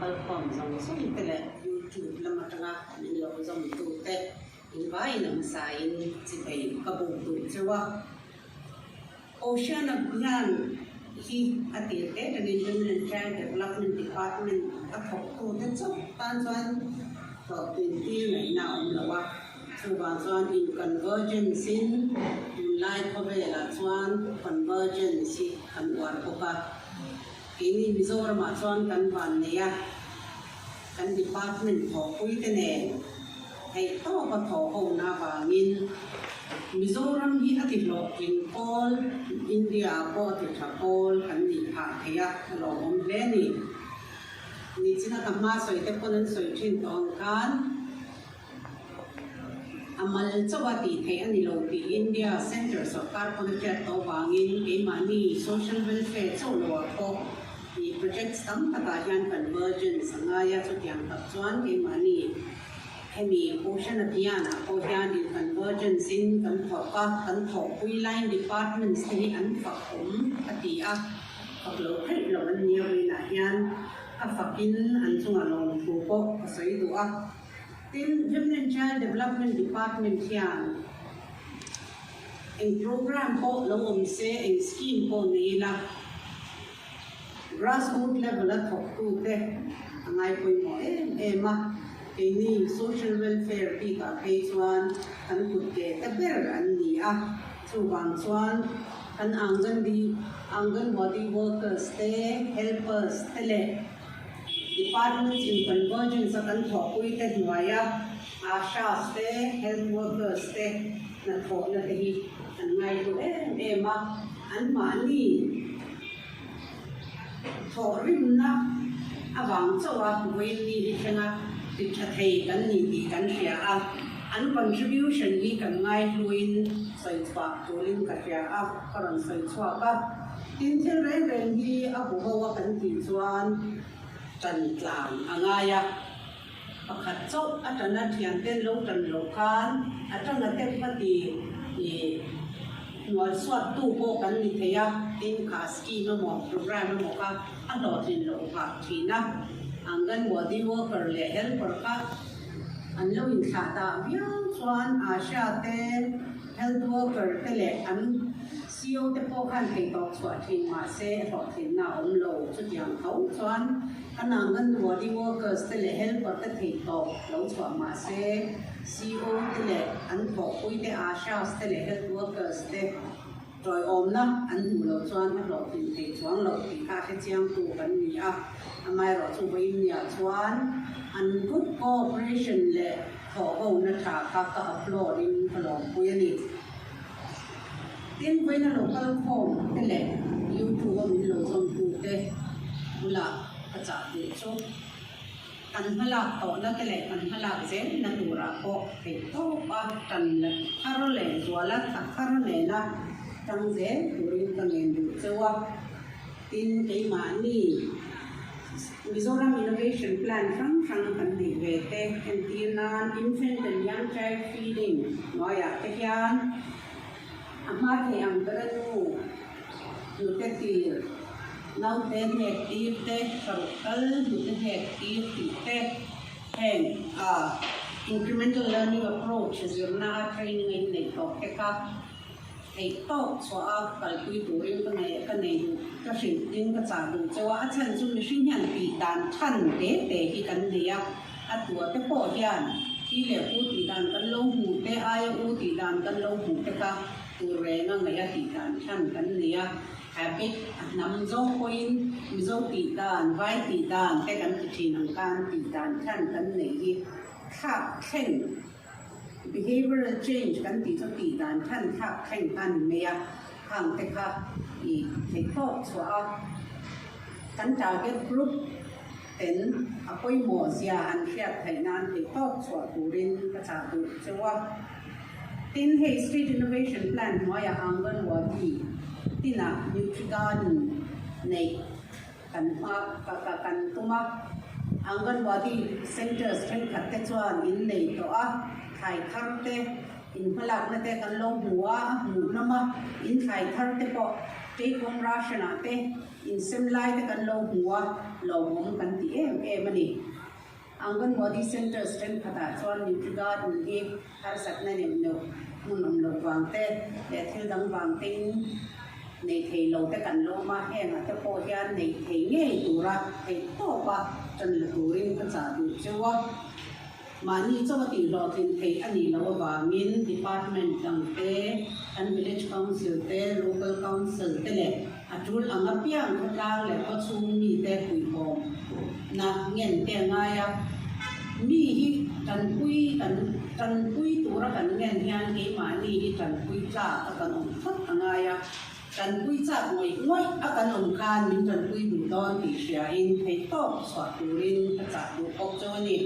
kalkhawm zawng zawng te leh YouTube lam atanga min lo zawm tu te invaiin a hmasain chipei ka buk duh cheu a. Ocean hian hi a tir te tangin Women and Child Development Department a thawktu te chauh tan chuan hlawhtlin tir ngaihna a awm lo a, chuvang chuan in convergence in tunlai khawvelah chuan convergence hi kan uar bawk a, keini Mizoramah chuan kan van nei a, kan department thawhpui te nen. Theihtawp a thawh hona avangin Mizoram hi a ti hlawhtling pawl, India ah pawh a ti tha pawl kan nih phah thei a, a lawmawm hle a ni. Nichina ka hma sawi te pawn an sawi thin tawh ang khan a mal chauh a tih theih a ni lo tih India Centre sawrkar pawn a hriat tawh avangin keimahni social welfare chauh lo ah pawh Ih projects tam takah hian convergence a ngai a, chutiang tak chuan keimahni hemi Poshan Abhiyan-ah pawh hian in convergence in kan thawk a, kan thawhpui line departments te hi an fak awm a ti a, fak lo theih lo an nia vawiinah hian a fakin an chungah lawmthu pawh ka sawi duh a. Tin, Women and Child Development Department hian eng program pawh lo awm se, eng scheme pawh nei ila, Grassroot level a thawktute a ngai pawimawh em em a, keini social welfare bikah phei chuan kan kut ke te ber an ni a, chuvang chuan kan Angandi Anganwadi workers te, helpers te leh departments in convergence a kan thawhpui te hnuaia Ashas te, health workers te hnathawhna te hi an ngaihlu em em a, anmahni thawhrimna avang chauh a vawiinni hi thlenga ti tha thei kan ni tih kan hria a, an contribution hi kan ngaihluin sawi chhuah tulin ka hria a, ka rawn sawi chhuak a. Tin, thil reng reng hi a hu ho a kan tih chuan tan tlang a ngai a. Pakhat chauh a tana thianten lo tan loh khan a tanga te va ti ih hnual suattu pawh kan ni thei a, tin kha scheme emaw programme emaw kha a hlawhtlin loh phah thin a, Anganwadi worker leh helper kha an lo inthlah dah viau chuan Asha te health worker te leh an CO te pawh khan theihtawp chhuah thin mahse a hlawhtlinna a awm lo chutiang tho chuan Kan Anganwadi workers te leh helper te theih tawp lo chhuah mah se, CO te leh an thawhpui te, Ashas te leh health workers te tawiawmna an hmuh loh chuan a hlawhtlin thei chuang loh tih kha a hrechiangtu kan ni a. Amaherawhchu vawiinniah chuan an good cooperation leh thawhhona tha kha ka upload in ka lawmpui a ni. Tin, vawiina lo kal khawm te leh YouTube a min lo zawmtu te bulah ka chah duh chu kan hmalak tawhna te leh kan hmalak zelna turah pawh theih tawp a tan thar leh zuala thla thar nena tang zel turin ka ngen duh cheu a. Tin, keimahni Mizoram Innovation Plan hrang hrang kan neih ve te entir nan Infant and Young Child Feeding hnuaiah te hian a hma thei ang bera nu hnute tir, naute hnek tir te, paruk kal hnute hnek tir tih te heng a Incremental Learning Approach zirna a training a inneih tawh te kha Theih tawk chhuah a kalpui turin ka nei ka nei duh, ka hrilh ding ka chah duh cheu a, a chhan chu mihring hian tih dan than te te hi kan nei a, a tua te pawh hian thi leh pu tih dan kan lo hmuh te, aia u tih dan kan lo hmuh te kha tur reng a ngaih a tih dan than kan nei a, habit a hnam zawk pawhin Mizo tih dan, vai tih dan te kan ti thin ang khan tih dan than kan neih hi thlak thleng. Behavioral change kan tih chu tih dan than thlak thleng kha a ni mai a, khang te kha i theih tawk chhuah a, kan target group ten a pawimawh zia an hriat theih nan theih tawk chhuah turin ka chah duh cheu a. Tin, hei State Innovation Plan hnuaiah Anganwadi tinah Nutri Garden neih Kan hma kan tum a, Anganwadi centres thenkhat te chuan in nei tawh a, thlai thar te in hmalakna te kan lo hmu a, a hmuh hnam a, in thlai thar te pawh Take home ration ah te insem lai te kan lo hmu a, lawmawm kan ti em em a ni. Anganwadi Centres thenkhatah chuan Nutri Garden hi harsatna neuh neuh hmun awm loh vang te leh thil dang vang tein nei thei lo te kan lawm a, hengah te pawh hian nei thei ngei tura theihtawpa tan la turin ka chah duh cheu a. Mahni chaw a tihhlawhtlin theih a nih loh avangin Department dang te, kan Village Council te, Local Council te leh a tul ang apiang khawtlang leh khawchhung mite puihawm na ngen te a ngai a. Mi hi tanpui kan tanpui tura kan ngen hian keimahni hi tanpui tlak a kan awm phawt a ngai a. Tanpui chak ngawih ngawih a kan awm khan min tanpui duh dawn tih hriain theihtawp chhuah turin ka chah duh bawk chu a ni.